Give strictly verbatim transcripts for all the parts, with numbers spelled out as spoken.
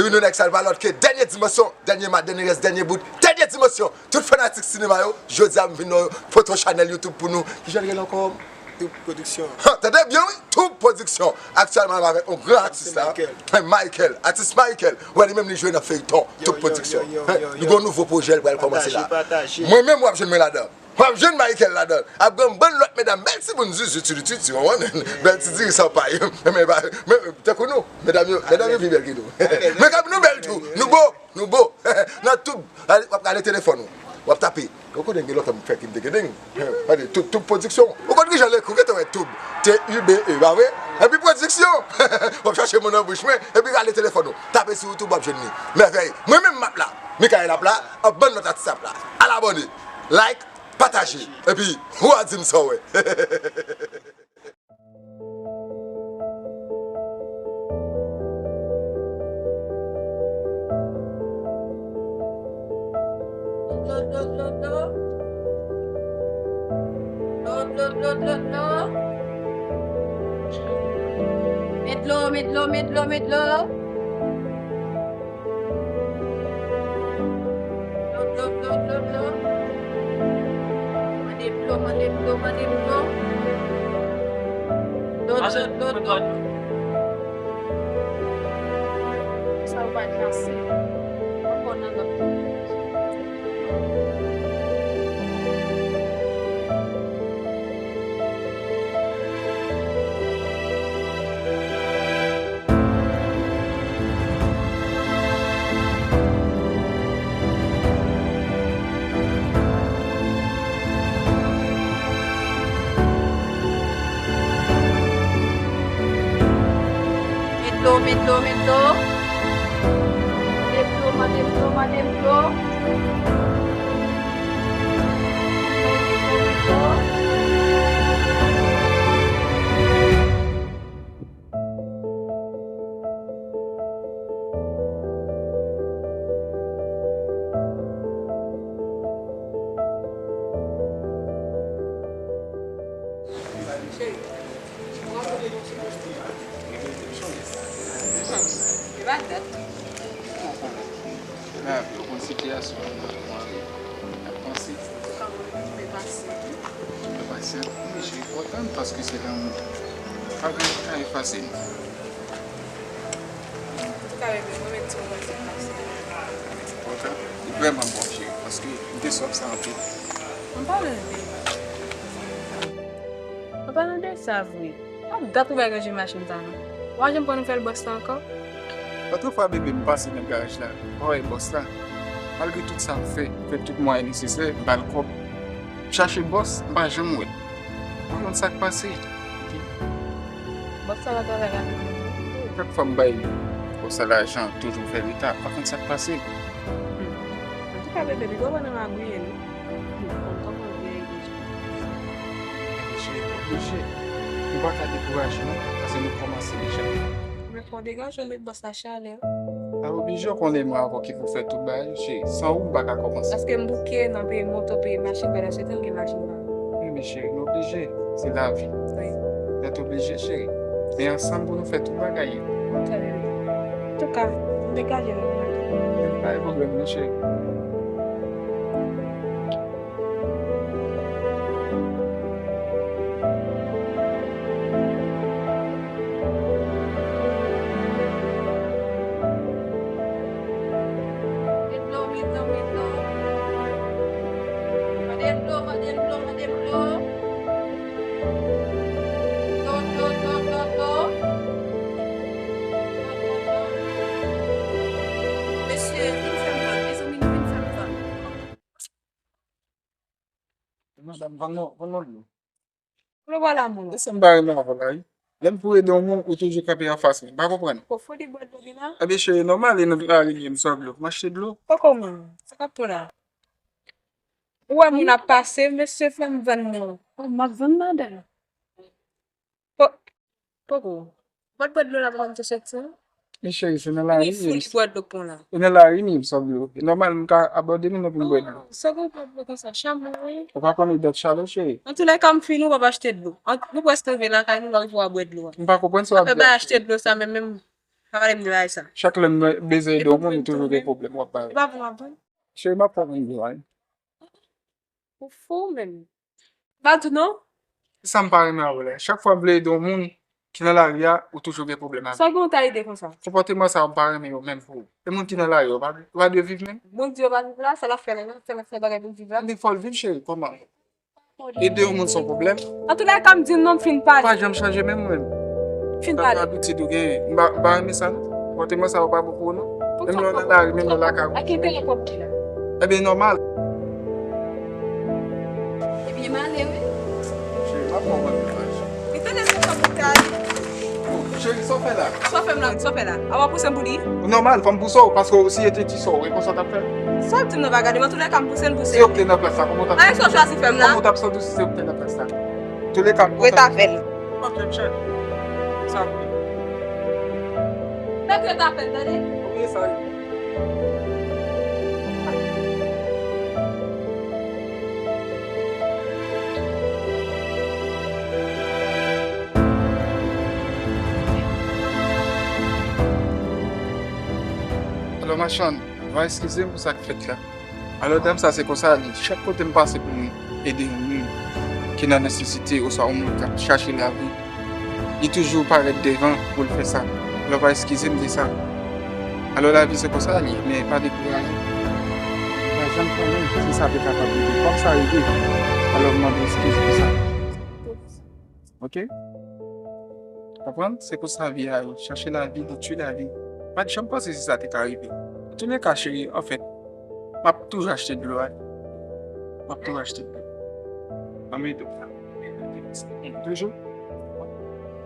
Wi, nou nèg sa l pa lòt ke Dènye Dimansyon, dènye ma, dènye rès, dènye bout, Dènye Dimansyon. Tout fanatik sinema yo, jodi a m vin nan foto chanèl YouTube pou nou. Kijan l rele ankò? Tube Production. Ha, tande byen wi, Tube Production. Aktyèlman m avèk yon gran atis la. Michael. Michael, atis Michael. Wè li menm li jwe nan feyton Tube Production. Li gen yon nouvo pwojè l pral kòmanse la. Mwen menm w ap jwenn mwen ladan. W ap jwenn Michael ladan. Ap gen yon bann lòt medam, bèl timoun zuzu, titititi, w konprann? Bèl ti diri san pay. Men, men, tankou nou, medam yo, medam yo pi bèl ke nou. Men kòm nou bèl tou, nou bo, nou bo. Nan Tube, w ap gade telefòn ou, w ap tape. Ou konnen gen lontan m fè Kim Degedeng. Gade, Tube, Tube Production. Ou konn kijan l ekri, ou gentan wè Tube. T U B E, pa vre? Epi Production. W ap chache mo nan bouch mwen, epi gade telefòn ou. Tape sou YouTube, w ap jwenn li. Mèvèy. Mwen menm m ap la. Michael ap la, yon bann lòt atis ap la. Al abòne. Like, pataje, epi w a di m sa w wè. Met dlo, met dlo, met dlo, met dlo. Dlo, dlo, dlo, dlo, dlo. Mande dlo, mande dlo, mande dlo. Dlo, dlo, dlo, dlo. Sa yo pa t pase. Ankò nan lòt. Met dlo, met dlo, met dlo. Met dlo, mande dlo, mande dlo. Cheri, ou rankontre yon sou poste. Hmm, e pa dat. Lavi, ou konn sitiyasyon an, mwen, mwen ap panse. Antouka, mwen menm, mwen pasyant wi. Mwen pasyant, mwen oblije kontan paske se lanmou. Pa gen anyen k ka efase nou. Antouka, bebe, mwen menm, ti moman sa pase. Kontan? Li vrèman bon, cheri, paske m te swaf sa anpil. Ann pale de, ann pale de sa vre. Ap dat ou bay ranje machin sa non. Ou pa janm pran nouvèl bòs la ankò? Lòt fwa, bebe, m pase nan garaj la, m pa wè bòs la. Malgre tout sa m fè, m fè tout mwayen nesesè, m ba l kòb. M chache bòs, m pa janm wè l. M pa konn sa k pase. Bòs la pa travay la menm non. Chak fwa m bay bòs la lajan, toujou fè reta. M pa konn sa k pase. Hmm. Antouka, bebe, piga w pa nan magouye non. Hmm, konn kòman l vye deja. Ebyen, cheri, nou oblije. Nou pa ka dekouraje non, paske nou kòmanse deja. Men fò w degaje w met bòs la chalè. A, oblije, w konnen mwen avè w ki pou fè tout bagay, cheri. San ou, m pa ka kòmanse. Paske m bouke nan peye moto, peye machin, pandan se tan m gen machin pa m. Wi, men cheri, nou oblije. Se lavi. Wi. Nèt oblije, cheri. Men ansanm pou nou fè tout bagay yo. Ok, bebe. Antouka, m degaje m. Pa gen pwoblèm non, cheri. Mande dlo, mande dlo, mande dlo. Mande dlo, mande dlo, mande dlo. Dlo, dlo, dlo, dlo, dlo. Dlo, dlo, dlo. Mesye, vin fè m vann, mezanmi, nou vin fè m vann. Madanm, vann nou, vann nou dlo. Dlo pa la, moun. Èske m pa renmen avè w la, wi? Lè m pou ede yon moun, ou toujou kanpe anfas mwen. M pa konprann. Ko fò de bwè dlo vin la? Ebyen, cheri, nòmal, e nan lari m ye, m sòf dlo. M achte dlo. Poko moun, sa k ap tou la? Ou wè moun ap pase, mesye fè m vann non. Oh, m ap vann madanm. Po-, poko. Bwè dlo la pa konn te soti. Men cheri, se nan lari m ye. Li fou, li bwè dlo pon la. E nan lari m ye, m sòf dlo. E nòmal, m ka abòde nou nan pou m bwè dlo. Oh, sa gon bwè dlo konsa, chanm ou, wi. Ou pa konn e dòt chalè, cheri. Antoulèka, m fini, w ap achte dlo. An, nou prèske rive lakay nou, la, ou va bwè dlo a. M pa konprann sa w ap di a, cheri. Apre bay achte dlo sa, men menm Pa pale m de bagay sa. Chak lè m bezwen ede yon moun, ou toujou gen pwoblèm w ap bay. E pa vin w ap vin. Cheri, m ap pran yon bagay. Ou fou menm. Pa di non. Se sa m pa renmen avè w la. Chak fwa m vle ede yon moun ki nan lari a, ou toujou gen pwoblèm avè l. Sa w gen w ta ede konsa? Konpòteman sa yo m pa renmen yo menm pou ou. E moun ki nan lari a, yo pa, yo pa dwe viv menm? Moun di yo pa viv la, sa l ap fè la, sa l ap fè bagay pou l viv la. Men fò l viv, cheri, kòman? Ede yon moun se yon pwoblèm. Antoulèka, m di non, m fin pale. Ou pa janm chanje menm ou menm. Fin pale. Sa abitid ou genyen. M pa, m pa renmen sa non. Konpòteman sa yo pa bon pou ou non. Menm lè w nan lari, menm lè w lakay ou. Ak enterè pwòp li la. Ebyen, nòmal. Ebyen, m ale wi. Cheri, m ap pran w nan menaj. Li tande se sa pou te ale. Oh, cheri, sa w fè la? Sa w fè m la? Sa w fè la? A w ap pouse m pou li? Nòmal, fò m pouse w, paske w si e te di sa w, e konsa w t ap fè? Sa w di m nan pa gade m, antoulèka m pouse l pouse. Si yo k te nan plas la, kòman w t ap santi w? Sa e sa w chwazi fè m la? Kòman w t ap santi w si se yo k te nan plas la? Toulèka m kontan. Ret avè l. M p ap janm chanje. Sa vre. Nèg ret avè l, tande? Oubyen sa. Alò, machann, va eskize m pou sa k fèt la. Alò, dam sa, se konsa li. Chak kote m pase pou m ede yon moun ki nan nesesite oswa yon moun k ap chache lavi, li toujou parèt devan pou l fè sa. Alò, va eskize m de sa. Alò, lavi se konsa li ye, men pa dekouraje. Pa janm konnen si sa te kapab rive. Kòm sa rive, alò, m mande eskiz pou sa. Oke? Konprann? Se konsa vi a ye. Chache lavi, detwi lavi. Pa t janm panse si sa te ka rive. Antoulèka, cheri, anfèt, m ap toujou achte dlo a. M ap toujou achte dlo. Anmèydo. Toujou.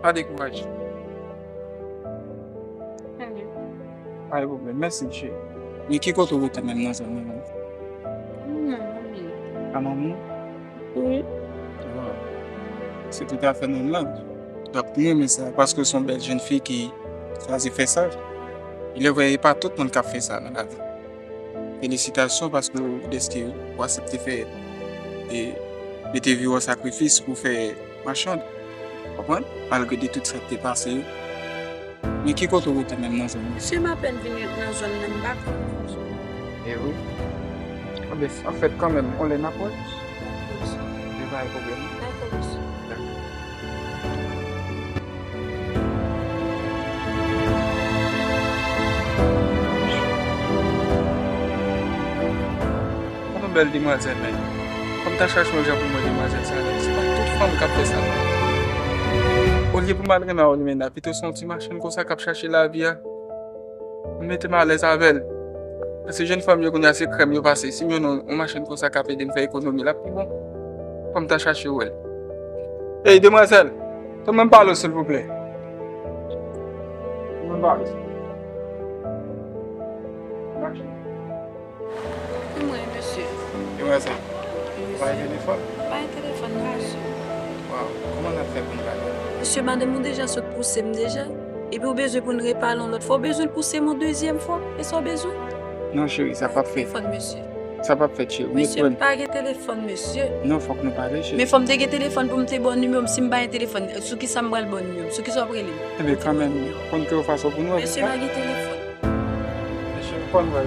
Pa dekouraje. Pa gen pwoblèm. Mèsi, cheri. Men ki kote w rete menm nan zòn nan? Nan manmi. A manmi? Wi. Ah. Se toutafè nòmal. Donk, m renmen sa, paske w se yon bèl jèn fi ki chwazi fè sa. Il est vrai, e pa tout moun k ap fè sa nan lavi. Felisitasyon paske w, dèske w aksepte fè, e mete vi w an sakrifis pou fè machann. Konprann? Malgre de tout sa k te pase yo. Men ki kote w rete menm nan zòn nan? Mesye, m apèn vin ret nan zòn nan, m pa konn nan zòn nan. E wi. Anben, anfèt, kanmenm, on lè n ap wè. Dakò, mesye. Men pa gen pwoblèm. Dakò, mesye. Dakò. Yon bèl demwazèl, men. Fò m ta chache yon jan pou mwen demwazèl sa, men. Se pa tout fanm k ap fè sa, non. Olye pou m al renmen a Olimena, pito se yon ti machann konsa k ap chache lavi a. M mete m alèz avè l. Paske jèn fanm yo kounye a se krèm yo pase. Si m jwenn yon, yon machann konsa k ap ede m fè ekonomi, l ap pi bon. Fò m ta chache wè l. Ey, demwazèl, fè mwen pale w, silvouplè. Fè mwen pale w, silvouplè. E mwen, mesye. Demwazèl, ou pa gen telefòn? Pa gen telefòn, non, mesye. Waw, kòman n ap fè pou n pale? Mesye, madanm ou deja sot pouse m deja. Epi ou bezwen pou n repale yon lòt fwa. Ou bezwen l pouse m yon dezyèm fwa. E sa w bezwen? Non, cheri, sa p ap fèt. Pa gen telefòn, mesye. Sa p ap fèt, cheri. Mesye, m pa gen telefòn, mesye. Non, fòk nou pale, cheri. Men fò m te gen telefòn pou m te ba w nimewo m. Si m pa gen telefòn, sou ki sa m pral ba w nimewo m? Sou ki sa w ap rele m? Enben, kanmenm, konn kè w fason pou nou. Mesye, pa gen telefòn. Mesye, m konn wè l.